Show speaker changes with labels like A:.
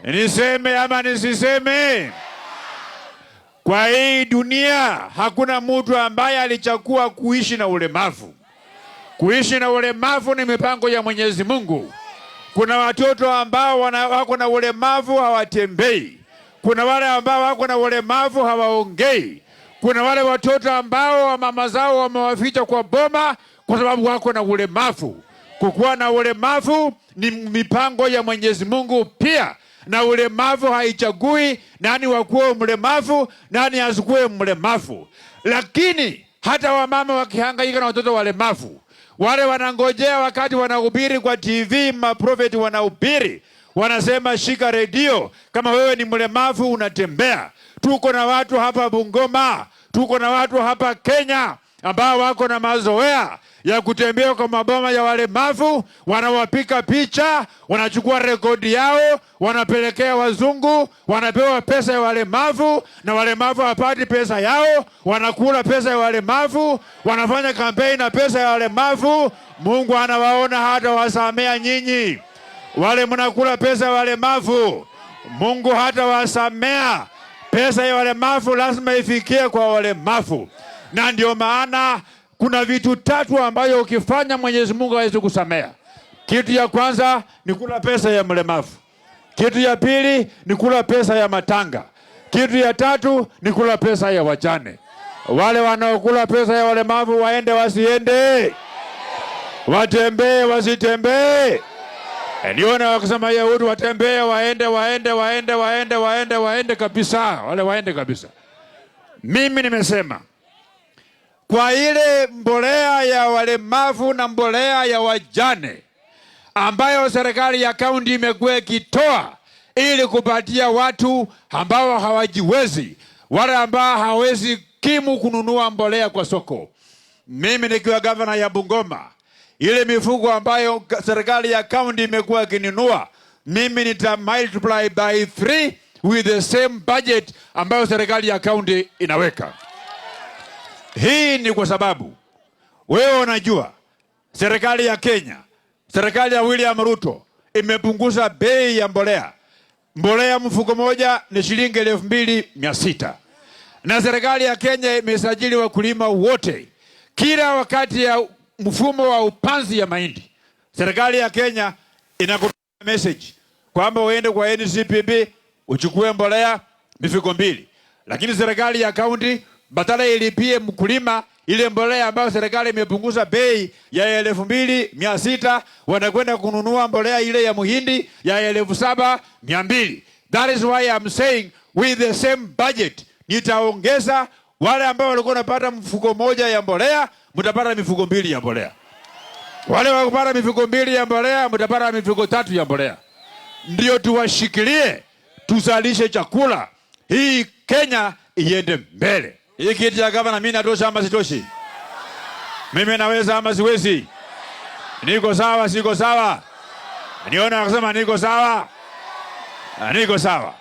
A: Niseme ama nisiseme? Kwa hii dunia hakuna mtu ambaye alichagua kuishi na ulemavu. Kuishi na ulemavu ni mipango ya Mwenyezi Mungu. Kuna watoto ambao wako na ulemavu hawatembei. Kuna wale ambao wako na ulemavu hawaongei. Kuna wale watoto ambao mama zao wamewaficha kwa boma kwa sababu wako na ulemavu. Kukuwa na ulemavu ni mipango ya Mwenyezi Mungu pia, na ulemavu haichagui nani wakuwe mlemavu, nani asikuwe mlemavu. Lakini hata wamama wakihangaika na watoto walemavu, wale wanangojea wakati wanahubiri kwa TV, maprofeti wanahubiri, wanasema shika redio, kama wewe ni mlemavu unatembea. Tuko na watu hapa Bungoma, tuko na watu hapa Kenya ambao wako na mazoea ya kutembea kwa maboma ya walemavu, wanawapiga picha, wanachukua rekodi yao, wanapelekea wazungu, wanapewa pesa ya walemavu, na walemavu hawapati pesa yao, wanakula pesa ya walemavu, wanafanya kampeni na pesa ya walemavu. Mungu anawaona, hata wasamea nyinyi wale mnakula pesa ya walemavu. Mungu hata wasamea. Pesa ya walemavu lazima ifikie kwa walemavu, na ndio maana kuna vitu tatu ambayo ukifanya Mwenyezi Mungu hawezi kusamea. Kitu ya kwanza ni kula pesa ya mlemavu. Kitu ya pili ni kula pesa ya matanga. Kitu ya tatu ni kula pesa ya wajane. Wale wanaokula pesa ya walemavu waende wasiende, watembee wasitembee. Niona wakisema Yahudi watembee, waende, waende, waende, waende, waende, waende kabisa, wale waende kabisa. Mimi nimesema kwa ile mbolea ya walemavu na mbolea ya wajane ambayo serikali ya kaunti imekuwa ikitoa ili kupatia watu ambao hawajiwezi, wale ambao hawawezi kimu kununua mbolea kwa soko. Mimi nikiwa gavana ya Bungoma, ile mifuko ambayo serikali ya kaunti imekuwa ikinunua, mimi nita multiply by 3 with the same budget ambayo serikali ya kaunti inaweka. Hii ni kwa sababu wewe unajua serikali ya Kenya, serikali ya William Ruto imepunguza bei ya mbolea. Mbolea mfuko moja ni shilingi 2600 na serikali ya Kenya imesajili wakulima wote kila wakati ya mfumo wa upanzi ya mahindi. Serikali ya Kenya inakupa message kwamba uende kwa NCPB uchukue mbolea mifuko mbili, lakini serikali ya kaunti badala ilipie mkulima ile mbolea ambayo serikali imepunguza bei ya 2600 wanakwenda kununua mbolea ile ya muhindi ya 7200. That is why I'm saying with the same budget nitaongeza wale ambao walikuwa wanapata mfuko moja ya mbolea, mtapata mifuko mbili ya mbolea. Wale wakupata mifuko mbili ya mbolea, mtapata mifuko tatu ya mbolea. Ndio tuwashikilie, tuzalishe chakula, hii Kenya iende mbele. Hii kiti ya gavana mimi natosha ama sitoshi? Mimi naweza ama siwezi? Niko sawa, siko sawa? Niona akasema niko sawa, niko sawa.